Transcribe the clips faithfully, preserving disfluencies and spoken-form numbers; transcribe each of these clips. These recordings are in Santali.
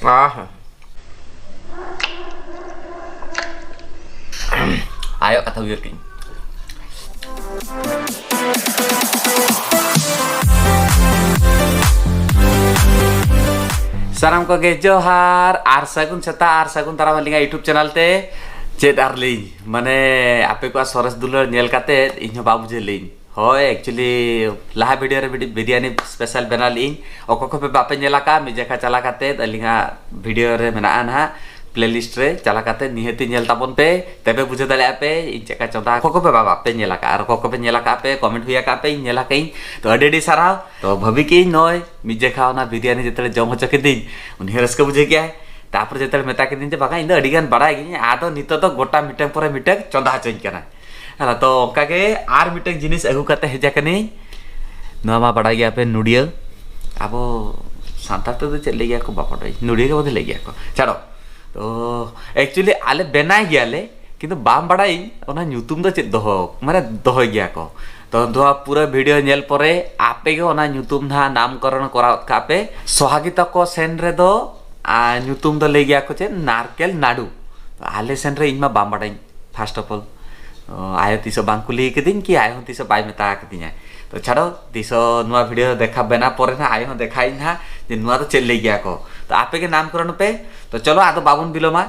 ᱟᱦᱟ᱾ ᱟᱭᱳ ᱠᱟᱛᱷᱟ ᱩᱭᱦᱟᱹᱨ ᱠᱤᱧ᱾ ᱥᱟᱱᱟᱢ ᱠᱚᱜᱮ ᱡᱚᱦᱟᱨ ᱟᱨ ᱥᱟᱹᱜᱩᱱ ᱥᱮᱛᱟᱜ ᱟᱨ ᱥᱟᱹᱜᱩᱱ ᱫᱟᱨᱟᱢ ᱟᱹᱞᱤᱧᱟᱜ YouTube channel ᱛᱮ᱾ ᱪᱮᱫ ᱟᱨ ᱞᱤᱧ ᱢᱟᱱᱮ, ᱟᱯᱮ ᱠᱚᱣᱟᱜ ᱥᱚᱨᱮᱥ ᱫᱩᱞᱟᱹᱲ ᱧᱮᱞ ᱠᱟᱛᱮ ᱤᱧ ᱦᱚᱸ ᱵᱟᱝ ᱵᱩᱡᱷᱟᱹᱣ ᱞᱤᱧ᱾ ᱦᱳᱭ, actually ᱞᱟᱦᱟ video ᱨᱮ ᱢᱤᱫᱴᱤᱡ ᱵᱤᱨᱭᱟᱱᱤ special ᱵᱮᱱᱟᱣ ᱞᱤᱧ᱾ ᱚᱠᱚᱭ ᱠᱚᱯᱮ ᱵᱟᱯᱮ ᱧᱮᱞ ᱟᱠᱟᱫ, ᱢᱤᱫ ᱡᱟᱭᱜᱟ ᱪᱟᱞᱟᱣ ᱠᱟᱛᱮ ᱟᱹᱞᱤᱧᱟᱜ video ᱨᱮ ᱢᱮᱱᱟᱜᱼᱟ ᱱᱟᱦᱟᱜ, playlist ᱨᱮ ᱪᱟᱞᱟᱣ ᱠᱟᱛᱮ ᱱᱤᱦᱟᱹᱛᱤ ᱧᱮᱞ ᱛᱟᱵᱚᱱ ᱯᱮ, ᱛᱚᱵᱮ ᱵᱩᱡᱷᱟᱹᱣ ᱫᱟᱲᱮᱭᱟᱜᱼᱟ ᱯᱮ ᱤᱧ ᱪᱮᱫ ᱞᱮᱠᱟ ᱪᱚᱸᱫᱟ᱾ ᱚᱠᱚᱭ ᱠᱚᱯᱮ ᱵᱟᱯᱮ ᱧᱮᱞ ᱟᱠᱟᱫ ᱟᱨ ᱚᱠᱚᱭ ᱠᱚᱯᱮ ᱧᱮᱞ ᱟᱠᱟᱫ ᱯᱮ comment ᱦᱩᱭ ᱟᱠᱟᱫ ᱯᱮ, ᱤᱧ ᱧᱮᱞ ᱟᱠᱟᱫ ᱤᱧ᱾ ᱛᱚ ᱟᱹᱰᱤ ᱟᱹᱰᱤ ᱥᱟᱨᱦᱟᱣ᱾ ᱛᱚ ᱵᱷᱟᱹᱵᱤ ᱠᱮᱫ ᱤᱧ ᱱᱚᱜᱼᱚᱭ ᱢᱤᱫ ᱡᱮᱠᱷᱟ ᱚᱱᱟ ᱵᱤᱨᱭᱟᱱᱤ ᱡᱮᱛᱮ ᱡᱚᱢ ᱦᱚᱪᱚ ᱠᱤᱫᱤᱧ, ᱩᱱᱤ ᱦᱚᱸ ᱨᱟᱹᱥᱠᱟᱹ ᱵᱩᱡᱷᱟᱹᱣ ᱠᱮᱜᱼᱟᱭ᱾ ᱛᱟᱨᱯᱚᱨᱮ ᱡᱮᱛᱮ ᱢᱮᱛᱟ ᱠᱤᱫᱤᱧ ᱡᱮ, "ᱵᱟᱝᱟ, ᱤᱧ ᱫᱚ ᱟᱹᱰᱤ ᱜᱟᱱ ᱵᱟᱲᱟᱭ ᱜᱤᱭᱟᱹᱧ, ᱟᱫᱚ ᱱᱤᱛᱚᱜ ᱫᱚ ᱜᱚᱴᱟ ᱢᱤᱫᱴᱟᱝ ᱯᱚᱨᱮ ᱢᱤᱫᱴᱟᱝ ᱪᱚᱸᱫᱟ ᱦᱚᱪᱚᱧ ᱠᱟᱱᱟ᱾" ᱦᱮᱸ, ᱛᱚ ᱚᱱᱠᱟ ᱜᱮ ᱟᱨ ᱢᱤᱫᱴᱟᱝ ᱡᱤᱱᱤᱥ ᱟᱹᱜᱩ ᱠᱟᱛᱮ ᱦᱮᱡ ᱟᱠᱟᱱᱟᱹᱧ᱾ ᱱᱚᱣᱟ ᱢᱟ ᱵᱟᱲᱟᱭ ᱜᱮᱭᱟ ᱯᱮ, ᱱᱩᱰᱤᱭᱟᱹ᱾ ᱟᱵᱚ ᱥᱟᱱᱛᱟᱲ ᱛᱮᱫᱚ ᱪᱮᱫ ᱞᱟᱹᱭ ᱜᱮᱭᱟ ᱠᱚ ᱵᱟᱵᱟ ᱰᱚᱭ, ᱱᱩᱰᱤᱭᱟᱹ ᱜᱮ ᱵᱚᱞᱮ ᱞᱟᱹᱭ ᱜᱮᱭᱟ ᱠᱚ᱾ ᱪᱷᱟᱲᱚ᱾ ᱛᱚ actually ᱟᱞᱮ ᱵᱮᱱᱟᱭ ᱜᱮᱭᱟᱞᱮ, ᱠᱤᱱᱛᱩ ᱵᱟᱝ ᱵᱟᱲᱟᱭᱟᱹᱧ ᱚᱱᱟ ᱧᱩᱛᱩᱢ ᱫᱚ ᱪᱮᱫ ᱫᱚᱦᱚ, ᱢᱟᱱᱮ ᱫᱚᱦᱚᱭ ᱜᱮᱭᱟ ᱠᱚ᱾ ᱛᱚ ᱱᱚᱣᱟ ᱯᱩᱨᱟᱹ video ᱧᱮᱞ ᱯᱚᱨᱮ ᱟᱯᱮ ᱜᱮ ᱚᱱᱟ ᱧᱩᱛᱩᱢ ᱱᱟᱦᱟᱜ ᱱᱟᱢᱠᱚᱨᱚᱱ ᱠᱚᱨᱟᱣ ᱠᱟᱜ ᱯᱮ᱾ ᱥᱚᱦᱟᱜᱤ ᱛᱟᱠᱚ ᱥᱮᱱ ᱨᱮᱫᱚ, ᱟᱨ ᱧᱩᱛᱩᱢ ᱫᱚ ᱞᱟᱹᱭ ᱜᱮᱭᱟ ᱠᱚ ᱪᱮᱫ, ᱱᱟᱨᱠᱮᱞ ᱱᱟᱰᱩ᱾ ᱟᱞᱮ ᱥᱮᱱ ᱨᱮ ᱤᱧ ᱢᱟ ᱵᱟᱝ ᱵᱟᱲᱟᱭᱟᱹᱧ, first of all᱾ ᱚ, ᱟᱭᱳ ᱛᱤᱥ ᱦᱚᱸ ᱵᱟᱝ ᱠᱩᱞᱤ ᱠᱟᱹᱫᱤᱧ ᱠᱤ ᱟᱭᱳ ᱦᱚᱸ ᱛᱤᱥ ᱦᱚᱸ ᱵᱟᱭ ᱢᱮᱛᱟ ᱠᱟᱫᱤᱧᱟ᱾ ᱛᱚ ᱪᱷᱟᱲᱚ, ᱛᱤᱥ ᱦᱚᱸ ᱱᱚᱣᱟ video ᱫᱮᱠᱷᱟ ᱵᱮᱱᱟ ᱯᱚᱨᱮ ᱱᱟᱦᱟᱜ ᱟᱭᱳ ᱦᱚᱸ ᱫᱮᱠᱷᱟᱭᱤᱧ ᱱᱟᱦᱟᱜ ᱡᱮ ᱱᱚᱣᱟ ᱫᱚ ᱪᱮᱫ ᱞᱟᱹᱭ ᱜᱮᱭᱟ ᱠᱚ᱾ ᱛᱚ ᱟᱯᱮ ᱜᱮ ᱱᱟᱢᱠᱚᱨᱚᱱ ᱯᱮ᱾ ᱛᱚ ᱪᱚᱞᱚ, ᱟᱫᱚ ᱵᱟᱵᱚᱱ ᱵᱤᱞᱚᱢᱟ᱾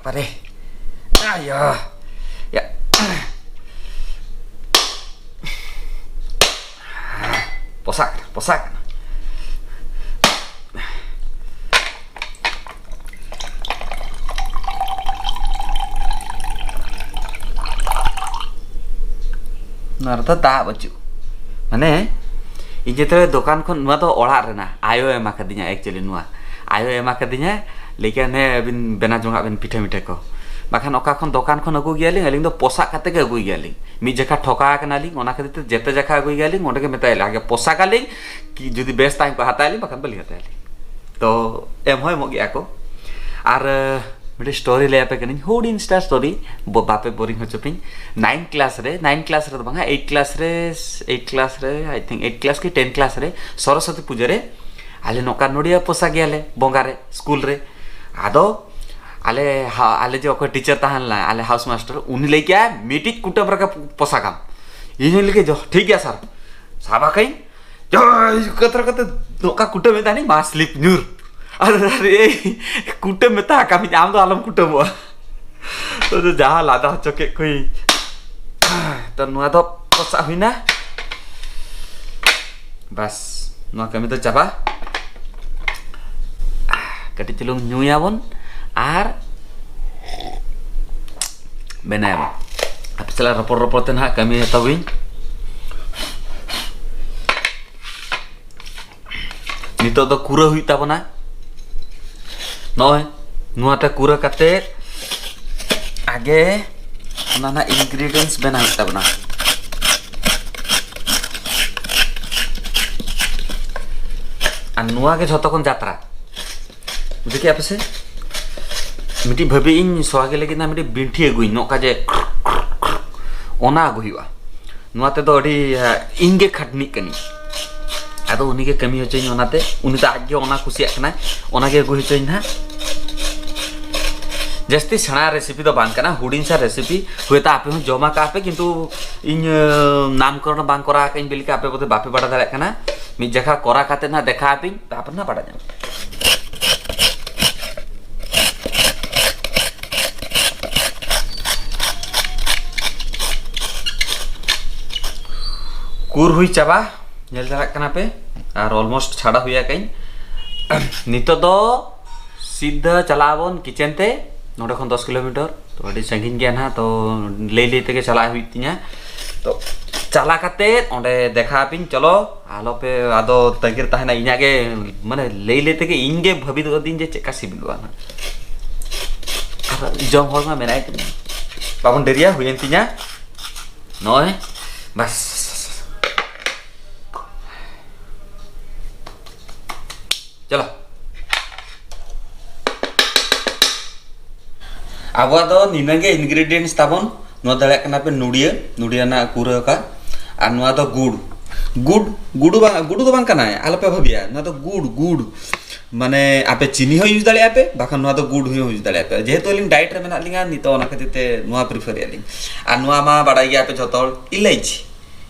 ᱵᱟᱵᱟᱨᱮ᱾ ᱟᱭᱟ᱾ ᱭᱟ᱾ ᱯᱚᱥᱟᱜ ᱠᱟᱱᱟ, ᱯᱚᱥᱟᱜ ᱠᱟᱱᱟ᱾ ᱱᱚᱣᱟ ᱨᱮᱫᱚ ᱫᱟᱜ ᱵᱟᱹᱪᱩᱜ᱾ ᱢᱟᱱᱮ, ᱤᱧ ᱡᱮᱛᱮ ᱫᱚᱠᱟᱱ ᱠᱷᱚᱱ, ᱱᱚᱣᱟ ᱫᱚ ᱚᱲᱟᱜ ᱨᱮᱱᱟᱜ, ᱟᱭᱳ ᱮᱢ ᱟᱠᱟᱫᱤᱧᱟ actually ᱱᱚᱣᱟ᱾ ᱟᱭᱳ ᱮᱢ ᱟᱠᱟᱫᱤᱧᱟ, ᱞᱟᱹᱭ ᱠᱮᱫᱟ, "ᱱᱮ, ᱟᱹᱵᱤᱱ ᱵᱮᱱᱟᱣ ᱡᱚᱝᱟᱜ ᱵᱤᱱ ᱯᱤᱴᱷᱟᱹ ᱢᱤᱴᱷᱟᱹ ᱠᱚ᱾" ᱵᱟᱠᱷᱟᱱ ᱚᱠᱟ ᱠᱷᱚᱱ ᱫᱚᱠᱟᱱ ᱠᱷᱚᱱ ᱟᱹᱜᱩ ᱜᱮᱭᱟᱞᱤᱧ, ᱟᱹᱞᱤᱧ ᱫᱚ ᱯᱚᱥᱟᱜ ᱠᱟᱛᱮ ᱜᱮ ᱟᱹᱜᱩᱭ ᱜᱮᱭᱟᱞᱤᱧ᱾ ᱢᱤᱫ ᱡᱚᱠᱷᱟ ᱴᱷᱚᱠᱟ ᱟᱠᱟᱱᱟᱞᱤᱧ, ᱚᱱᱟ ᱠᱷᱟᱹᱛᱤᱨ ᱛᱮ ᱡᱮᱛᱮ ᱡᱚᱠᱷᱟ ᱟᱹᱜᱩᱭ ᱜᱮᱭᱟᱞᱤᱧ, ᱚᱸᱰᱮ ᱜᱮ ᱢᱮᱛᱟᱭᱟᱞᱤᱧ, "ᱟᱜᱮ ᱯᱚᱥᱟᱜᱟᱞᱤᱧ, ᱠᱤ ᱡᱩᱫᱤ ᱵᱮᱥ ᱛᱟᱦᱮᱸ ᱠᱚᱜ ᱦᱟᱛᱟᱣᱟᱞᱤᱧ, ᱵᱟᱠᱷᱟᱱ ᱵᱟᱹᱞᱤᱧ ᱦᱟᱛᱟᱣᱟᱞᱤᱧ᱾" ᱛᱚ ᱮᱢ ᱦᱚᱸ ᱮᱢᱚᱜ ᱜᱮᱭᱟ ᱠᱚ᱾ ᱟᱨ ᱢᱤᱫᱴᱮᱡ ᱥᱴᱳᱨᱤ ᱞᱟᱹᱭ ᱟᱯᱮ ᱠᱟᱹᱱᱟᱹᱧ, ᱦᱩᱰᱤᱧ ᱥᱴᱟᱨ ᱥᱴᱳᱨᱤ᱾ ᱵᱟᱯᱮ ᱵᱳᱨᱤᱝ ᱦᱚᱪᱚ ᱯᱮᱧ᱾ ᱱᱟᱭᱤᱱ ᱠᱞᱟᱥ ᱨᱮ, ᱱᱟᱭᱤᱱ ᱠᱞᱟᱥ ᱨᱮ ᱫᱚ ᱵᱟᱝᱟ, ᱮᱭᱤᱴ ᱠᱞᱟᱥ ᱨᱮ, ᱮᱭᱤᱴ ᱠᱞᱟᱥ ᱨᱮ, ᱟᱭ ᱛᱷᱤᱝᱠ ᱮᱭᱤᱴ ᱠᱞᱟᱥ ᱠᱤ ᱴᱮᱱ ᱠᱞᱟᱥ ᱨᱮ ᱥᱚᱨᱚᱥᱚᱛᱤ ᱯᱩᱡᱟᱹ ᱨᱮ ᱟᱞᱮ ᱱᱚᱝᱠᱟ ᱱᱚᱰᱤᱭᱟ ᱯᱚᱥᱟ ᱜᱮᱭᱟᱞᱮ ᱵᱚᱸᱜᱟ ᱨᱮ, ᱥᱠᱩᱞ ᱨᱮ᱾ ᱟᱫᱚ ᱟᱞᱮ ᱦᱟ- ᱟᱞᱮ ᱡᱮ ᱚᱠᱚᱭ ᱴᱤᱪᱟᱨ ᱛᱟᱦᱮᱸ ᱞᱮᱱᱟ, ᱟᱞᱮ ᱦᱟᱣᱩᱥ ᱢᱟᱥᱴᱟᱨ, ᱩᱱᱤ ᱞᱟᱹᱭ ᱠᱮᱜᱼᱟ, "ᱢᱤᱫᱴᱤᱡ ᱠᱩᱴᱟᱹᱢ ᱨᱮᱜᱮ ᱯᱚᱥᱟ ᱠᱟᱢ᱾" ᱤᱧ ᱦᱚᱸᱧ ᱞᱟᱹᱭ ᱠᱮᱫ, "ᱡᱚ, ᱴᱷᱤᱠ ᱜᱮᱭᱟ ᱥᱟᱨ, ᱥᱟᱵ ᱟᱠᱟᱧ᱾" ᱡᱚ, ᱠᱟᱛᱨᱟ ᱠᱟᱛᱮ ᱱᱚᱝᱠᱟ ᱠᱩᱴᱟᱹᱢ ᱮᱫᱟ ᱱᱤᱧ, ᱢᱟ ᱥᱞᱤᱯ ᱧᱩᱨ᱾ ᱟᱨ ᱟᱨ ᱮᱭ ᱠᱩᱴᱟᱹᱢ ᱢᱮᱛᱟ ᱟᱠᱟᱫ ᱢᱤᱧ, ᱟᱢ ᱫᱚ ᱟᱞᱚᱢ ᱠᱩᱴᱟᱹᱢᱚᱜᱼᱟ᱾ ᱛᱚ ᱡᱟᱦᱟᱸ ᱞᱟᱫᱟ ᱦᱚᱪᱚ ᱠᱮᱫ ᱠᱚᱭᱤᱧ᱾ ᱛᱚ ᱱᱚᱣᱟ ᱫᱚ ᱯᱚᱥᱟᱜ ᱦᱩᱭᱱᱟ᱾ ᱵᱟᱥ, ᱱᱚᱣᱟ ᱠᱟᱹᱢᱤ ᱫᱚ ᱪᱟᱵᱟ᱾ ᱠᱟᱹᱴᱤᱡ ᱪᱩᱞᱩᱝ ᱧᱩᱭᱟᱵᱚᱱ ᱟᱨ ᱵᱮᱱᱟᱭᱟᱵᱚᱱ᱾ ᱟᱯᱮ ᱥᱟᱞᱟᱜ ᱨᱚᱯᱚᱲ ᱨᱚᱯᱚᱲ ᱛᱮ ᱱᱟᱦᱟᱜ ᱠᱟᱹᱢᱤ ᱦᱟᱛᱟᱣᱤᱧ᱾ ᱱᱤᱛᱚᱜ ᱫᱚ ᱠᱩᱨᱟᱹ ᱦᱩᱭᱩᱜ ᱛᱟᱵᱚᱱᱟ᱾ ᱱᱚᱜᱼᱚᱭ ᱱᱚᱣᱟᱛᱮ ᱠᱩᱨᱟᱹ ᱠᱟᱛᱮ ᱟᱜᱮ ᱚᱱᱟ ᱨᱮᱱᱟᱜ ᱤᱱᱜᱨᱤᱰᱤᱭᱮᱱᱴᱥ ᱵᱮᱱᱟᱣ ᱦᱩᱭᱩᱜ ᱛᱟᱵᱚᱱᱟ᱾ ᱟᱨ ᱱᱚᱣᱟ ᱜᱮ ᱡᱷᱚᱛᱚ ᱠᱷᱚᱱ ᱡᱟᱛᱨᱟ᱾ ᱵᱩᱡᱷᱟᱹᱣ ᱠᱮᱜᱼᱟ ᱯᱮ ᱥᱮ? ᱢᱤᱫᱴᱤᱡ ᱵᱷᱟᱹᱵᱤ ᱤᱧ ᱥᱚᱣᱟᱜᱮ ᱞᱟᱹᱜᱤᱫ ᱱᱟ ᱢᱤᱫᱴᱤᱡ ᱵᱤᱱᱴᱷᱤ ᱟᱹᱜᱩᱭ, ᱱᱚᱝᱠᱟ ᱡᱮ ᱚᱱᱟ ᱟᱹᱜᱩ ᱦᱩᱭᱩᱜᱼᱟ᱾ ᱱᱚᱣᱟ ᱛᱮᱫᱚ ᱟᱹᱰᱤ, ᱟ, ᱤᱧ ᱜᱮ ᱠᱷᱟᱴᱱᱤᱜ ᱠᱟᱹᱱᱟᱹᱧ᱾ ᱟᱫᱚ ᱩᱱᱤ ᱜᱮ ᱠᱟᱹᱢᱤ ᱦᱚᱪᱚᱧ ᱚᱱᱟᱛᱮ, ᱩᱱᱤ ᱫᱚ ᱟᱡ ᱜᱮ ᱚᱱᱟ ᱠᱩᱥᱤᱭᱟᱜ ᱠᱟᱱᱟᱭ, ᱚᱱᱟ ᱜᱮ ᱟᱹᱜᱩ ᱦᱚᱪᱚᱧ ᱱᱟᱦᱟᱜ᱾ ᱡᱟᱹᱥᱛᱤ ᱥᱮᱬᱟ ᱨᱮᱥᱤᱯᱤ ᱫᱚ ᱵᱟᱝ ᱠᱟᱱᱟ, ᱦᱩᱰᱤᱧ ᱥᱟ ᱨᱮᱥᱤᱯᱤ᱾ ᱦᱳᱭᱛᱳ ᱟᱯᱮ ᱦᱚᱸ ᱡᱚᱢ ᱟᱠᱟᱫ ᱯᱮ, ᱠᱤᱱᱛᱩ ᱤᱧ, ᱟ, ᱱᱟᱢᱠᱚᱨᱚᱱ ᱵᱟᱝ ᱠᱚᱨᱟᱣ ᱟᱠᱟᱫ ᱤᱧ ᱵᱤᱞᱤ ᱠᱮ ᱟᱯᱮ ᱵᱚᱫᱷᱚᱭ ᱵᱟᱯᱮ ᱵᱟᱲᱟᱭ ᱫᱟᱲᱮᱭᱟᱜ ᱠᱟᱱᱟ᱾ ᱢᱤᱫ ᱡᱟᱭᱜᱟ ᱠᱚᱨᱟᱣ ᱠᱟᱛᱮ ᱱᱟᱦᱟᱜ ᱫᱮᱠᱷᱟᱣ ᱟᱯᱮᱧ, ᱛᱟᱨᱯᱚᱨ ᱱᱟᱦᱟᱜ ᱵᱟᱲᱟᱭ ᱧᱟᱢ᱾ ᱠᱩᱨ ᱦᱩᱭ ᱪᱟᱵᱟ, ᱧᱮᱞ ᱫᱟᱲᱮᱭᱟᱜ ᱠᱟᱱᱟ ᱯᱮ, ᱟᱨ almost ᱪᱷᱟᱰᱟ ᱦᱩᱭ ᱟᱠᱟᱧ᱾ ᱱᱤᱛᱚᱜ ᱫᱚ ᱥᱤᱫᱷᱟᱹ ᱪᱟᱞᱟᱜ ᱟᱵᱚᱱ ᱠᱤᱪᱮᱱ ᱛᱮ, ᱱᱚᱰᱮ ᱠᱷᱚᱱ ᱫᱚᱥ ᱠᱤᱞᱳᱢᱤᱴᱟᱨ, ᱛᱚ ᱟᱹᱰᱤ ᱥᱟᱺᱜᱤᱧ ᱜᱮᱭᱟ ᱱᱟᱦᱟᱜ, ᱛᱚ ᱞᱟᱹᱭ ᱞᱟᱹᱭ ᱛᱮᱜᱮ ᱪᱟᱞᱟᱜ ᱦᱩᱭᱩᱜ ᱛᱤᱧᱟ᱾ ᱛᱚ ᱪᱟᱞᱟᱣ ᱠᱟᱛᱮ ᱚᱸᱰᱮ ᱫᱮᱠᱷᱟ ᱟᱯᱮᱧ, ᱪᱚᱞᱚ ᱟᱞᱚ ᱯᱮ ᱟᱫᱚ ᱛᱟᱺᱜᱤ ᱨᱮ ᱛᱟᱦᱮᱱᱟ, ᱤᱧᱟᱹᱜ ᱜᱮ ᱢᱟᱱᱮ ᱞᱟᱹᱭ ᱞᱟᱹᱭ ᱛᱮᱜᱮ ᱤᱧ ᱜᱮ ᱵᱷᱟᱹᱵᱤᱛ ᱜᱚᱫᱤᱧ ᱡᱮ ᱪᱮᱫ ᱞᱮᱠᱟ ᱥᱤᱵᱤᱞᱚᱜᱼᱟ ᱱᱟᱦᱟᱜ᱾ ᱟᱨ ᱡᱚᱢ ᱦᱚᱲ ᱢᱟ ᱢᱮᱱᱟᱭ ᱛᱤᱧᱟ, ᱵᱟᱵᱚᱱ ᱰᱮᱨᱤᱭᱟ, ᱦᱩᱭᱮᱱ ᱛᱤᱧᱟ ᱱᱚᱜᱼᱚᱭ, ᱵᱟᱥ᱾ ᱪᱚᱞᱚ᱾ ᱟᱵᱚᱣᱟᱜ ᱫᱚ ᱱᱤᱱᱟᱹᱜ ᱜᱮ ingredients ᱛᱟᱵᱚᱱ᱾ ᱱᱚᱣᱟ ᱫᱟᱲᱮᱭᱟᱜ ᱠᱟᱱᱟ ᱯᱮ ᱱᱩᱰᱤᱭᱟᱹ, ᱱᱩᱰᱤᱭᱟᱹ ᱨᱮᱱᱟᱜ ᱠᱩᱨᱟᱹ ᱟᱠᱟ᱾ ᱟᱨ ᱱᱚᱣᱟ ᱫᱚ ᱜᱩᱲ, ᱜᱩᱲ, ᱜᱩᱲ ᱵᱟᱝ, ᱜᱩᱲ ᱫᱚ ᱵᱟᱝ ᱠᱟᱱᱟ, ᱟᱞᱚᱯᱮ ᱵᱷᱟᱹᱵᱤᱭᱟ, ᱱᱚᱣᱟ ᱫᱚ ᱜᱩᱲ, ᱜᱩᱲ᱾ ᱢᱟᱱᱮ ᱟᱯᱮ ᱪᱤᱱᱤ ᱦᱚᱸ use ᱫᱟᱲᱮᱭᱟᱜᱼᱟ ᱯᱮ, ᱵᱟᱠᱷᱟᱱ ᱱᱚᱣᱟ ᱫᱚ ᱜᱩᱲ ᱦᱚᱸ use ᱫᱟᱲᱮᱭᱟᱜᱼᱟ ᱯᱮ᱾ ᱡᱮᱦᱮᱛᱩ ᱟᱹᱞᱤᱧ diet ᱨᱮ ᱢᱮᱱᱟᱜ ᱞᱤᱧᱟ ᱱᱤᱛᱚᱜ, ᱚᱱᱟ ᱠᱷᱟᱹᱛᱤᱨ ᱛᱮ ᱱᱚᱣᱟ prefer ᱮᱫᱼᱟ ᱞᱤᱧ᱾ ᱟᱨ ᱱᱚᱣᱟ ᱢᱟ ᱵᱟᱲᱟᱭ ᱜᱮᱭᱟ ᱯᱮ ᱡᱷᱚᱛᱚ ᱦᱚᱲ, ᱤᱞᱟᱹᱭᱪᱤ,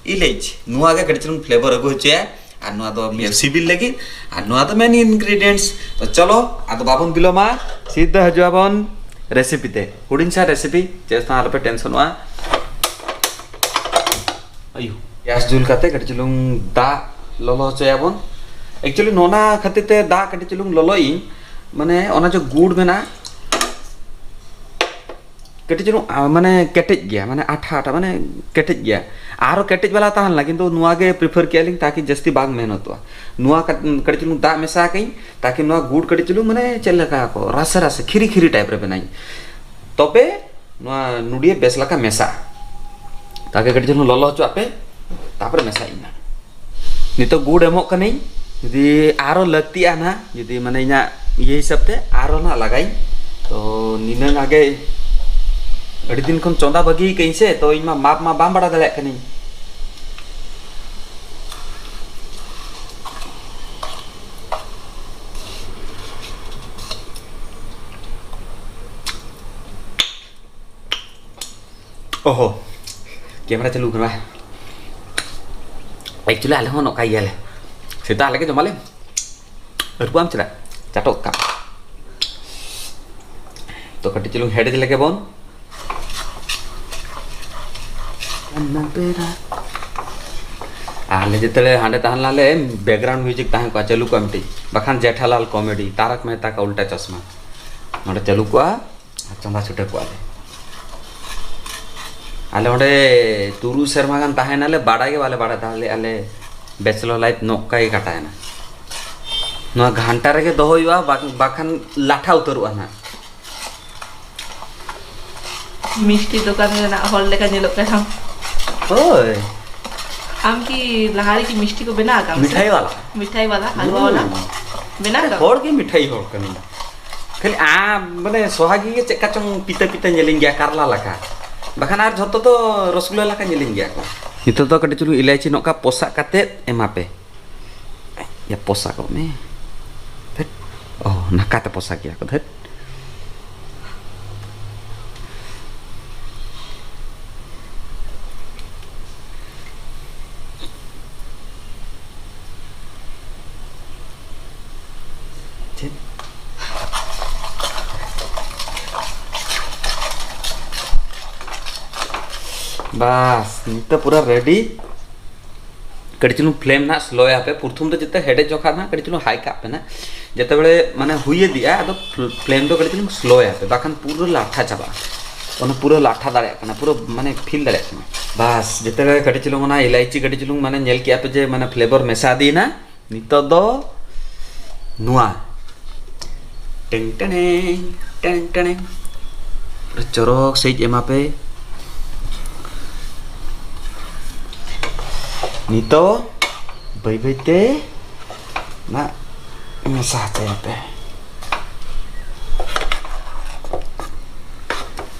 ᱤᱞᱟᱹᱭᱪᱤ, ᱱᱚᱣᱟ ᱜᱮ ᱠᱟᱹᱴᱤᱡ ᱪᱩᱞᱩᱝ flavor ᱟᱹᱜᱩ ᱦᱚᱪᱚᱭᱟ᱾ ᱟᱨ ᱱᱚᱣᱟ ᱫᱚ ᱢᱤᱫ ᱥᱤᱵᱤᱞ ᱞᱟᱹᱜᱤᱫ, ᱟᱨ ᱱᱚᱣᱟ ᱫᱚ main ingredients᱾ ᱛᱚ ᱪᱚᱞᱚ, ᱟᱫᱚ ᱵᱟᱵᱚᱱ ᱵᱤᱞᱚᱢᱟ, ᱥᱤᱫᱷᱟᱹ ᱦᱤᱡᱩᱜ ᱟᱵᱚᱱ recipe ᱛᱮ᱾ ᱦᱩᱰᱤᱧ ᱥᱟ recipe, ᱪᱮᱫ ᱦᱚᱸ ᱟᱞᱚᱯᱮ ᱴᱮᱱᱥᱚᱱᱚᱜᱼᱟ᱾ ᱟᱭᱩ, ᱜᱮᱥ ᱡᱩᱞ ᱠᱟᱛᱮ ᱠᱟᱹᱴᱤᱡ ᱪᱩᱞᱩᱝ ᱫᱟᱜ ᱞᱚᱞᱚ ᱦᱚᱪᱚᱭᱟᱵᱚᱱ᱾ Actually ᱱᱚᱣᱟ ᱠᱷᱟᱹᱛᱤᱨ ᱛᱮ ᱫᱟᱜ ᱠᱟᱹᱴᱤᱡ ᱪᱩᱞᱩᱝ ᱞᱚᱞᱚᱭᱤᱧ, ᱢᱟᱱᱮ ᱚᱱᱟ ᱡᱮ ᱜᱩᱲ ᱢᱮᱱᱟᱜᱼᱟ, ᱠᱟᱹᱴᱤᱡ ᱪᱩᱞᱩᱝ, ᱟ, ᱢᱟᱱᱮ ᱠᱮᱴᱮᱡ ᱜᱮᱭᱟ, ᱢᱟᱱᱮ ᱟᱴᱷᱟ ᱟᱴᱷᱟ, ᱢᱟᱱᱮ ᱠᱮᱴᱮᱡ ᱜᱮᱭᱟ᱾ ᱟᱨᱚ ᱠᱮᱴᱮᱡ ᱵᱟᱞᱟ ᱛᱟᱦᱮᱸ ᱞᱮᱱᱟ, ᱠᱤᱱᱛᱩ ᱱᱚᱣᱟ ᱜᱮ prefer ᱠᱮᱫᱼᱟ ᱞᱤᱧ, ᱛᱟᱠᱤ ᱡᱟᱹᱥᱛᱤ ᱵᱟᱝ ᱢᱮᱦᱱᱚᱛᱚᱜᱼᱟ᱾ ᱱᱚᱣᱟ ᱠᱟᱹᱴ-, ᱠᱟᱹᱴᱤᱡ ᱪᱩᱞᱩᱝ ᱫᱟᱜ ᱢᱮᱥᱟ ᱟᱠᱟᱧ, ᱛᱟᱠᱤ ᱱᱚᱣᱟ ᱜᱩᱲ ᱠᱟᱹᱴᱤᱡ ᱪᱩᱞᱩᱝ, ᱢᱟᱱᱮ ᱪᱮᱫ ᱞᱮᱠᱟ ᱠᱚ ᱨᱟᱥᱮ ᱨᱟᱥᱮ, ᱠᱷᱤᱨᱤ ᱠᱷᱤᱨᱤ type ᱨᱮ ᱵᱮᱱᱟᱧ᱾ ᱛᱚᱵᱮ ᱱᱚᱣᱟ ᱱᱩᱰᱤᱭᱟᱹ ᱵᱮᱥ ᱞᱮᱠᱟ ᱢᱮᱥᱟᱜᱼᱟ᱾ ᱛᱟᱠᱤ ᱠᱟᱹᱴᱤᱡ ᱪᱩᱞᱩᱝ ᱞᱚᱞᱚ ᱦᱚᱪᱚᱣᱟᱜ ᱯᱮ, ᱛᱟᱯᱚᱨᱮ ᱢᱮᱥᱟᱭᱤᱧ ᱱᱟᱜ᱾ ᱱᱤᱛᱚᱜ ᱜᱩᱲ ᱮᱢᱚᱜ ᱠᱟᱹᱱᱟᱹᱧ᱾ ᱡᱩᱫᱤ ᱟᱨᱚ ᱞᱟᱹᱠᱛᱤᱜᱼᱟ ᱱᱟᱜ, ᱡᱩᱫᱤ ᱢᱟᱱᱮ ᱤᱧᱟᱹᱜ ᱤᱭᱟᱹ ᱦᱤᱥᱟᱹᱵ ᱛᱮ ᱟᱨᱚ ᱱᱟᱜ ᱞᱟᱜᱟᱭᱤᱧ᱾ ᱛᱚ ᱱᱤᱱᱟᱹᱝ ᱟᱜᱮ, ᱟᱹᱰᱤ ᱫᱤᱱ ᱠᱷᱚᱱ ᱪᱚᱸᱫᱟ ᱵᱟᱹᱜᱤ ᱠᱟᱹᱧ ᱥᱮ, ᱛᱚ ᱤᱧ ᱢᱟ ᱢᱟᱯ ᱢᱟ ᱵᱟᱝ ᱵᱟᱲᱟᱭ ᱫᱟᱲᱮᱭᱟᱜ ᱠᱟᱹᱱᱟᱹᱧ᱾ ᱚᱦᱚ, camera ᱪᱟᱹᱞᱩ ᱠᱟᱱᱟ᱾ Actually ᱟᱞᱮ ᱦᱚᱸ ᱱᱚᱝᱠᱟ ᱜᱮᱭᱟᱞᱮ, ᱥᱮᱛᱟᱜ ᱞᱮ ᱡᱚᱢᱟᱞᱮ, ᱟᱹᱨᱩᱵᱟᱢ ᱪᱮᱫᱟᱜ, ᱪᱟᱴᱚᱜ ᱠᱟᱜ᱾ ᱛᱚ ᱠᱟᱹᱴᱤᱡ ᱪᱩᱞᱩᱝ ᱦᱮᱰᱮᱡ ᱞᱮᱜᱮ ᱵᱚᱱ᱾ ᱟᱞᱮ ᱡᱮᱛᱮᱞᱮ ᱦᱟᱸᱰᱮ ᱛᱟᱦᱮᱸ ᱞᱮᱱᱟᱞᱮ, background music ᱛᱟᱦᱮᱸ ᱠᱚᱜᱼᱟ, ᱪᱟᱹᱞᱩ ᱠᱚᱜᱼᱟ ᱢᱤᱫᱴᱤᱡ, ᱵᱟᱠᱷᱟᱱ ᱡᱮᱴᱷᱟᱞᱟᱞ comedy, ᱛᱟᱨᱚᱠ ᱢᱮᱦᱛᱟ ᱠᱟ ᱩᱞᱴᱟ ᱪᱚᱥᱢᱟ, ᱱᱚᱰᱮ ᱪᱟᱹᱞᱩ ᱠᱚᱜᱼᱟ᱾ ᱟᱨ ᱪᱚᱸᱫᱟ ᱪᱷᱩᱴᱟᱹᱣ ᱠᱚᱜᱼᱟ ᱞᱮ᱾ ᱟᱞᱮ ᱚᱸᱰᱮ ᱛᱩᱨᱩᱭ ᱥᱮᱨᱢᱟ ᱜᱟᱱ ᱛᱟᱦᱮᱸᱱᱟᱞᱮ, ᱵᱟᱲᱟᱭ ᱜᱮ ᱵᱟᱞᱮ ᱵᱟᱲᱟᱭ ᱛᱟᱦᱮᱸᱫ ᱟᱞᱮ bachelor life ᱱᱚᱝᱠᱟ ᱜᱮ ᱠᱟᱴᱟᱭᱮᱱᱟ᱾ ᱱᱚᱣᱟ ᱜᱷᱟᱱᱴᱟ ᱨᱮᱜᱮ ᱫᱚᱦᱚ ᱦᱩᱭᱩᱜᱼᱟ, ᱵᱟᱠ-, ᱵᱟᱠᱷᱟᱱ ᱞᱟᱴᱷᱟ ᱩᱛᱟᱹᱨᱚᱜᱼᱟ ᱱᱟᱜ᱾ ᱢᱤᱥᱴᱤ ᱫᱚᱠᱟᱱ ᱨᱮᱱᱟᱜ ᱦᱚᱲ ᱞᱮᱠᱟ ᱧᱮᱞᱚᱜ ᱠᱟᱱᱟ᱾ ᱦᱳᱭ᱾ ᱟᱢ ᱠᱤ ᱞᱟᱦᱟ ᱨᱮ ᱠᱤ ᱢᱤᱥᱴᱤ ᱠᱚ ᱵᱮᱱᱟᱣ ᱟᱠᱟᱫ ᱢᱤᱴᱷᱟᱭ ᱵᱟᱞᱟ᱾ ᱢᱤᱴᱷᱟᱭ ᱵᱟᱞᱟ, ᱦᱟᱞᱣᱟ ᱵᱟᱞᱟ? ᱦᱩᱸ᱾ ᱵᱮᱱᱟᱣ ᱟᱠᱟᱫ? ᱦᱚᱲ ᱜᱮ ᱢᱤᱴᱷᱟᱭ ᱦᱚᱲ ᱠᱟᱱᱟᱭ᱾ ᱠᱷᱟᱹᱞᱤ ᱟᱢ ᱢᱟᱱᱮ ᱥᱚᱦᱟᱜᱤ ᱜᱮ ᱪᱮᱫ ᱠᱟ ᱪᱚᱝ ᱯᱤᱛᱟᱹ ᱯᱤᱛᱟᱹ ᱧᱮᱞᱤᱧ ᱜᱮᱭᱟ, ᱠᱟᱨᱞᱟ ᱞᱮᱠᱟ᱾ ᱵᱟᱠᱷᱟᱱ ᱟᱨ ᱡᱷᱚᱛᱚ ᱫᱚ ᱨᱚᱥᱜᱩᱞᱞᱟ ᱞᱮᱠᱟ ᱧᱮᱞᱤᱧ ᱜᱮᱭᱟ ᱠᱚ᱾ ᱱᱤᱛᱚᱜ ᱫᱚ ᱠᱟᱹᱴᱤᱡ ᱪᱩᱞᱩᱝ ᱤᱞᱟᱭᱪᱤ ᱱᱚᱝᱠᱟ ᱯᱚᱥᱟᱜ ᱠᱟᱛᱮᱫ ᱮᱢᱟ ᱯᱮ᱾ ᱭᱟ, ᱯᱚᱥᱟ ᱠᱚᱜ ᱢᱮ᱾ ᱫᱷᱟᱹᱴ᱾ ᱚ, ᱱᱟᱠᱟᱛᱮ ᱯᱚᱥᱟ ᱜᱮᱭᱟ ᱠᱚ, ᱫᱷᱟᱹᱴ᱾ ᱪᱮᱫ? ᱵᱟᱥ, ᱱᱤᱛᱚᱜ ᱯᱩᱨᱟᱹ ready᱾ ᱠᱟᱹᱴᱤᱡ ᱪᱩᱞᱩᱝ flame ᱱᱟᱜ slow ᱟᱯᱮ, ᱯᱨᱚᱛᱷᱚᱢ ᱫᱚ ᱡᱮᱛᱮ ᱦᱮᱰᱮᱡ ᱡᱚᱠᱷᱟ ᱱᱟᱜ ᱠᱟᱹᱴᱤᱡ ᱪᱩᱞᱩᱝ high ᱠᱟᱜ ᱯᱮ ᱱᱟᱜ, ᱡᱮᱛᱮ ᱵᱮᱲᱮ ᱢᱟᱱᱮ ᱦᱩᱭ ᱤᱫᱤᱜᱼᱟ, ᱟᱫᱚ flame ᱫᱚ ᱠᱟᱹᱴᱤᱡ ᱪᱩᱞᱩᱝ slow ᱟᱯᱮ, ᱵᱟᱠᱷᱟᱱ ᱯᱩᱨᱟᱹ ᱞᱟᱴᱷᱟ ᱪᱟᱵᱟᱜᱼᱟ, ᱚᱱᱟ ᱯᱩᱨᱟᱹ ᱞᱟᱴᱷᱟ ᱫᱟᱲᱮᱭᱟᱜ ᱠᱟᱱᱟ, ᱯᱩᱨᱟᱹ ᱢᱟᱱᱮ feel ᱫᱟᱲᱮᱭᱟᱜ ᱠᱟᱱᱟ᱾ ᱵᱟᱥ, ᱡᱮᱛᱮ ᱵᱮᱲᱮ ᱠᱟᱹᱴᱤᱡ ᱪᱩᱞᱩᱝ ᱚᱱᱟ ᱤᱞᱟᱭᱪᱤ ᱠᱟᱹᱴᱤᱡ ᱪᱩᱞᱩᱝ ᱢᱟᱱᱮ ᱧᱮᱞ ᱠᱮᱜᱼᱟ ᱯᱮ ᱡᱮ ᱢᱟᱱᱮ flavour ᱢᱮᱥᱟ ᱤᱫᱤᱭᱮᱱᱟ, ᱱᱤᱛᱚᱜ ᱫᱚ ᱱᱚᱣᱟ ᱴᱮᱝ ᱴᱮᱬᱮᱝ, ᱴᱮᱝ ᱴᱮᱬᱮᱝ᱾ ᱯᱩᱨᱟᱹ ᱪᱚᱨᱚᱠ ᱥᱟᱺᱦᱤᱡ ᱮᱢᱟ ᱯᱮ᱾ ᱱᱤᱛᱚᱜ ᱵᱟᱹᱭ ᱵᱟᱹᱭ ᱛᱮ ᱱᱟᱜ ᱢᱮᱥᱟ ᱦᱚᱪᱚᱭ ᱯᱮ᱾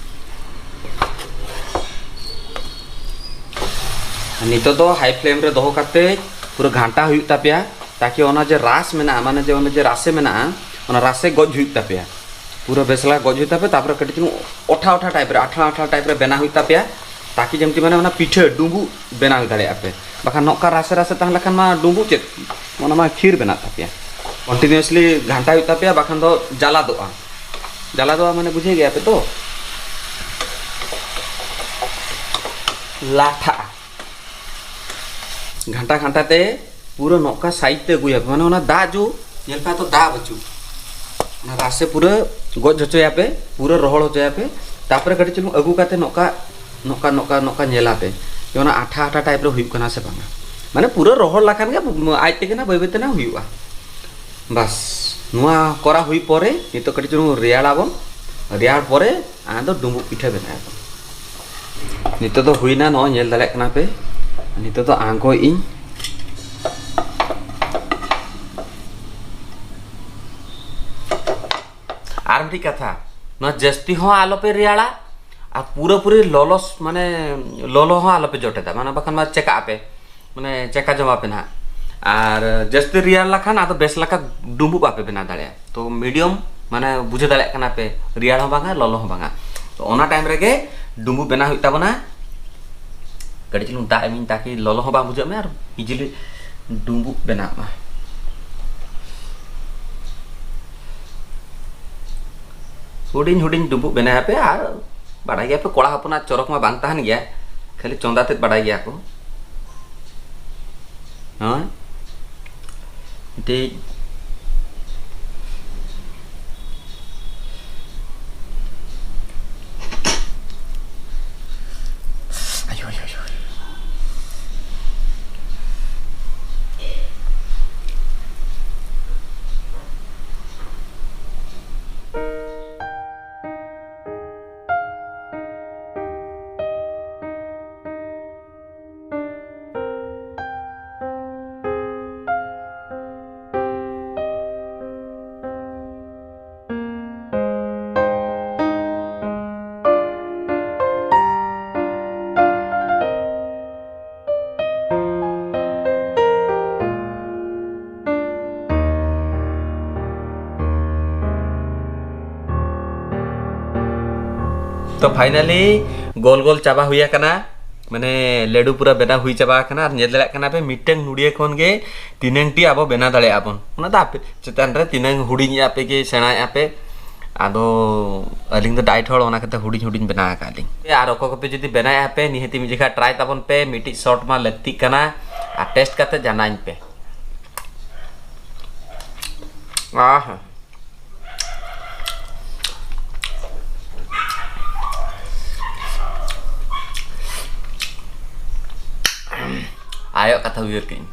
ᱱᱤᱛᱚᱜ ᱫᱚ high flame ᱨᱮ ᱫᱚᱦᱚ ᱠᱟᱛᱮ ᱯᱩᱨᱟᱹ ᱜᱷᱟᱱᱴᱟ ᱦᱩᱭᱩᱜ ᱛᱟᱯᱮᱭᱟ, ᱛᱟᱠᱤ ᱚᱱᱟ ᱡᱮ ᱨᱟᱥ ᱢᱮᱱᱟᱜᱼᱟ, ᱢᱟᱱᱮ ᱡᱮ ᱚᱱᱟ ᱡᱮ ᱨᱟᱥᱮ ᱢᱮᱱᱟᱜᱼᱟ, ᱚᱱᱟ ᱨᱟᱥᱮ ᱜᱚᱡ ᱦᱩᱭᱩᱜ ᱛᱟᱯᱮᱭᱟ᱾ ᱯᱩᱨᱟᱹ ᱵᱮᱥᱞᱟ ᱜᱚᱡ ᱦᱩᱭᱩᱜ ᱛᱟᱯᱮᱭᱟ, ᱛᱟᱯᱚᱨᱮ ᱠᱟᱹᱴᱤᱡ ᱪᱩᱞᱩᱝ ᱚᱴᱷᱟ ᱚᱴᱷᱟ type ᱨᱮ, ᱟᱴᱷᱲᱟ ᱟᱴᱷᱲᱟ type ᱨᱮ ᱵᱮᱱᱟᱣ ᱦᱩᱭᱩᱜ ᱛᱟᱯᱮᱭᱟ, ᱛᱟᱠᱤ ᱡᱮᱢᱛᱤ ᱢᱟᱱᱮ ᱚᱱᱟ ᱯᱤᱴᱷᱟᱹ ᱰᱩᱸᱵᱩᱜ ᱵᱮᱱᱟᱣ ᱫᱟᱲᱮᱭᱟᱜᱼᱟ ᱯᱮ᱾ ᱵᱟᱠᱷᱟᱱ ᱱᱚᱝᱠᱟ ᱨᱟᱥᱮ ᱨᱟᱥᱮ ᱛᱟᱦᱮᱸ ᱞᱮᱠᱷᱟᱱ ᱢᱟ ᱰᱩᱸᱵᱩᱜ ᱪᱮᱫ, ᱚᱱᱟ ᱢᱟ ᱠᱷᱤᱨ ᱵᱮᱱᱟᱜ ᱛᱟᱯᱮᱭᱟ᱾ Continuously ᱜᱷᱟᱱᱴᱟ ᱦᱩᱭᱩᱜ ᱛᱟᱯᱮᱭᱟ, ᱵᱟᱠᱷᱟᱱ ᱫᱚ ᱡᱟᱞᱟᱫᱚᱜᱼᱟ᱾ ᱡᱟᱞᱟᱫᱚᱜᱼᱟ ᱢᱟᱱᱮ ᱵᱩᱡᱷᱟᱹᱣ ᱜᱮᱭᱟ ᱯᱮ ᱛᱚ? ᱞᱟᱴᱷᱟᱜᱼᱟ᱾ ᱜᱷᱟᱱᱴᱟ ᱜᱷᱟᱱᱴᱟ ᱛᱮ ᱯᱩᱨᱟᱹ ᱱᱚᱝᱠᱟ side ᱛᱮ ᱟᱹᱜᱩᱭᱟᱯᱮ, ᱢᱟᱱᱮ ᱚᱱᱟ ᱫᱟᱜ ᱡᱚ ᱧᱮᱞ ᱯᱮ, ᱛᱚ ᱫᱟᱜ ᱵᱟᱹᱪᱩᱜ, ᱚᱱᱟ ᱨᱟᱥᱮ ᱯᱩᱨᱟᱹ ᱜᱚᱡ ᱦᱚᱪᱚᱭᱟᱯᱮ, ᱯᱩᱨᱟᱹ ᱨᱚᱦᱚᱲ ᱦᱚᱪᱚᱭᱟᱯᱮ᱾ ᱛᱟᱯᱚᱨᱮ ᱠᱟᱹᱴᱤᱡ ᱪᱩᱞᱩᱝ ᱟᱹᱜᱩ ᱠᱟᱛᱮ ᱱᱚᱝᱠᱟ ᱱᱚᱝᱠᱟ ᱱᱚᱝᱠᱟ ᱱᱚᱝᱠᱟ ᱧᱮᱞᱟᱯᱮ ᱡᱮ ᱚᱱᱟ ᱟᱴᱷᱟ ᱟᱴᱷᱟ type ᱨᱮ ᱦᱩᱭᱩᱜ ᱠᱟᱱᱟ ᱥᱮ ᱵᱟᱝᱟ᱾ ᱢᱟᱱᱮ ᱯᱩᱨᱟᱹ ᱨᱚᱦᱚᱲ ᱞᱮᱠᱷᱟᱱ ᱜᱮ ᱟᱡ ᱛᱮᱜᱮ ᱱᱟ ᱵᱟᱹᱭ ᱵᱟᱹᱭ ᱛᱮ ᱱᱟ ᱦᱩᱭᱩᱜᱼᱟ᱾ ᱵᱟᱥ, ᱱᱚᱣᱟ ᱠᱚᱨᱟᱣ ᱦᱩᱭ ᱯᱚᱨᱮ ᱱᱤᱛᱚᱜ ᱠᱟᱹᱴᱤᱡ ᱪᱩᱞᱩᱝ ᱨᱮᱭᱟᱲᱟᱵᱚᱱ, ᱨᱮᱭᱟᱲ ᱯᱚᱨᱮ ᱟᱫᱚ ᱰᱩᱸᱵᱩᱜ ᱯᱤᱴᱷᱟᱹ ᱵᱮᱱᱟᱣ ᱟᱵᱚᱱ᱾ ᱱᱤᱛᱚᱜ ᱫᱚ ᱦᱩᱭᱱᱟ, ᱱᱚᱜᱼᱚᱭ ᱧᱮᱞ ᱫᱟᱲᱮᱭᱟᱜ ᱠᱟᱱᱟ ᱯᱮ᱾ ᱱᱤᱛᱚᱜ ᱫᱚ ᱟᱬᱜᱚᱭᱮᱫ ᱤᱧ᱾ ᱟᱨ ᱢᱤᱫᱴᱤᱡ ᱠᱟᱛᱷᱟ, ᱱᱚᱣᱟ ᱡᱟᱹᱥᱛᱤ ᱦᱚᱸ ᱟᱞᱚᱯᱮ ᱨᱮᱭᱟᱲᱟ, ᱟᱨ ᱯᱩᱨᱟᱹᱯᱩᱨᱤ ᱞᱚᱞᱚ ᱢᱟᱱᱮ ᱞᱚᱞᱚ ᱦᱚᱸ ᱟᱞᱚᱯᱮ ᱡᱚᱴᱮᱫᱟ, ᱢᱟᱱᱮ ᱵᱟᱠᱷᱟᱱ ᱢᱟ ᱪᱮᱠᱟᱜ ᱟᱯᱮ, ᱢᱟᱱᱮ ᱪᱮᱠᱟ ᱡᱚᱢᱟᱯᱮ ᱱᱟᱦᱟᱜ᱾ ᱟᱨ ᱡᱟᱹᱥᱛᱤ ᱨᱮᱭᱟᱲ ᱞᱮᱠᱷᱟᱱ ᱟᱫᱚ ᱵᱮᱥ ᱞᱮᱠᱟ ᱰᱩᱸᱵᱩᱜ ᱵᱟᱯᱮ ᱵᱮᱱᱟᱣ ᱫᱟᱲᱮᱭᱟᱜᱼᱟ᱾ ᱛᱚ ᱢᱤᱰᱤᱭᱟᱢ, ᱢᱟᱱᱮ ᱵᱩᱡᱷᱟᱹᱣ ᱫᱟᱲᱮᱭᱟᱜ ᱠᱟᱱᱟ ᱯᱮ, ᱨᱮᱭᱟᱲ ᱦᱚᱸ ᱵᱟᱝᱟ, ᱞᱚᱞᱚ ᱦᱚᱸ ᱵᱟᱝᱟ᱾ ᱛᱚ ᱚᱱᱟ ᱴᱟᱭᱤᱢ ᱨᱮᱜᱮ ᱰᱩᱸᱵᱩᱜ ᱵᱮᱱᱟᱣ ᱦᱩᱭᱩᱜ ᱛᱟᱵᱚᱱᱟ᱾ ᱠᱟᱹᱴᱤᱡ ᱪᱩᱞᱩᱝ ᱫᱟᱜ ᱮᱢᱤᱧ, ᱛᱟᱠᱤ ᱞᱚᱞᱚ ᱦᱚᱸ ᱵᱟᱝ ᱵᱩᱡᱷᱟᱹᱜ ᱢᱮ ᱟᱨ ᱤᱡᱤᱞᱤ ᱰᱩᱸᱵᱩᱜ ᱵᱮᱱᱟᱜ ᱢᱟ᱾ ᱦᱩᱰᱤᱧ ᱦᱩᱰᱤᱧ ᱰᱩᱸᱵᱩᱜ ᱵᱮᱱᱟᱣ ᱟᱯᱮ᱾ ᱟᱨ ᱵᱟᱰᱟᱭ ᱜᱮᱭᱟ ᱯᱮ, ᱠᱚᱲᱟ ᱦᱚᱯᱚᱱᱟᱜ ᱪᱚᱨᱚᱠ ᱢᱟ ᱵᱟᱝ ᱛᱟᱦᱮᱱ ᱜᱮᱭᱟ, ᱠᱷᱟᱹᱞᱤ ᱪᱚᱸᱫᱟ ᱛᱮᱫ ᱵᱟᱰᱟᱭ ᱜᱮᱭᱟ ᱠᱚ᱾ ᱦᱳᱭ, ᱢᱤᱫᱴᱤᱡ ᱟᱭᱳ, ᱟᱭᱳ, ᱟᱭᱳ᱾ ᱛᱚ finally ᱜᱳᱞ ᱜᱳᱞ ᱪᱟᱵᱟ ᱦᱩᱭ ᱟᱠᱟᱱᱟ, ᱢᱟᱱᱮ ᱞᱟᱹᱰᱩ ᱯᱩᱨᱟᱹ ᱵᱮᱱᱟᱣ ᱦᱩᱭ ᱪᱟᱵᱟ ᱟᱠᱟᱱᱟ᱾ ᱟᱨ ᱧᱮᱞ ᱫᱟᱲᱮᱭᱟᱜ ᱠᱟᱱᱟ ᱯᱮ, ᱢᱤᱫᱴᱟᱝ ᱱᱩᱲᱤᱭᱟᱹ ᱠᱷᱚᱱ ᱜᱮ ᱛᱤᱱᱟᱹᱝ ᱴᱤ ᱟᱵᱚ ᱵᱮᱱᱟᱣ ᱫᱟᱲᱮᱭᱟᱜᱼᱟ ᱵᱚᱱ᱾ ᱚᱱᱟ ᱫᱚ ᱟᱯᱮ ᱪᱮᱛᱟᱱ ᱨᱮ ᱛᱤᱱᱟᱹᱝ ᱦᱩᱰᱤᱧᱮᱜᱼᱟ ᱯᱮ ᱠᱤ ᱥᱮᱬᱟᱭᱮᱜᱼᱟ ᱯᱮ᱾ ᱟᱫᱚ ᱟᱹᱞᱤᱧ ᱫᱚ ᱰᱟᱭᱮᱴ ᱦᱚᱲ, ᱚᱱᱟ ᱠᱷᱟᱹᱛᱤᱨ ᱦᱩᱰᱤᱧ ᱦᱩᱰᱤᱧ ᱵᱮᱱᱟᱣ ᱟᱠᱟᱫ ᱞᱤᱧ᱾ ᱟᱨ ᱚᱠᱚᱭ ᱠᱚᱯᱮ ᱡᱩᱫᱤ ᱵᱮᱱᱟᱣᱮᱜᱼᱟ ᱯᱮ, ᱱᱤᱦᱟᱹᱛᱤ ᱢᱤᱫ ᱡᱚᱠᱷᱟ ᱴᱨᱟᱭ ᱛᱟᱵᱚᱱ ᱯᱮ, ᱢᱤᱫᱴᱤᱡ ᱥᱚᱴ ᱢᱟ ᱞᱟᱹᱠᱛᱤᱜ ᱠᱟᱱᱟ᱾ ᱟᱨ ᱴᱮᱥᱴ ᱠᱟᱛᱮ ᱡᱟᱱᱟᱧ ᱯᱮ᱾ ᱟᱦᱟ᱾ ᱟᱭᱳ ᱠᱟᱛᱷᱟ ᱩᱭᱦᱟᱹᱨ ᱠᱮᱫᱟᱹᱧ᱾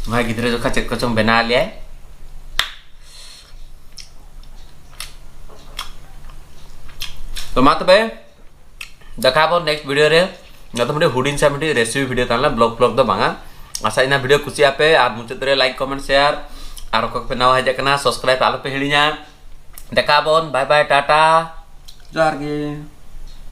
ᱱᱚᱣᱟ ᱜᱤᱫᱽᱨᱟᱹ ᱡᱚᱠᱷᱟ ᱪᱮᱫ ᱠᱚᱪᱚᱝ ᱵᱮᱱᱟᱣ ᱞᱮᱭᱟᱭ᱾ ᱛᱚ ᱢᱟ ᱛᱚᱵᱮ, ᱫᱮᱠᱷᱟ ᱟᱵᱚᱱ next video ᱨᱮ᱾ ᱱᱚᱣᱟ ᱫᱚ ᱢᱤᱫᱴᱤᱡ ᱦᱩᱰᱤᱧ ᱥᱮ ᱢᱤᱫᱴᱤᱡ recipe video ᱛᱟᱦᱮᱸ ᱞᱮᱱᱟ, vlog vlog ᱫᱚ ᱵᱟᱝᱟ᱾ ᱟᱥᱟ ᱤᱧ video ᱠᱩᱥᱤᱭᱟᱜ ᱯᱮ, ᱟᱨ ᱢᱩᱪᱟᱹᱫ ᱨᱮ like, comment, share ᱟᱨ ᱚᱠᱚᱭ ᱠᱚᱯᱮ ᱱᱟᱣᱟ ᱦᱮᱡ ᱟᱠᱟᱱᱟ, subscribe ᱟᱞᱚᱯᱮ ᱦᱤᱲᱤᱧᱟ᱾ ᱫᱮᱠᱷᱟᱜ ᱟᱵᱚᱱ, bye bye, ᱴᱟᱴᱟ᱾ ᱡᱚᱦᱟᱨ ᱜᱮ᱾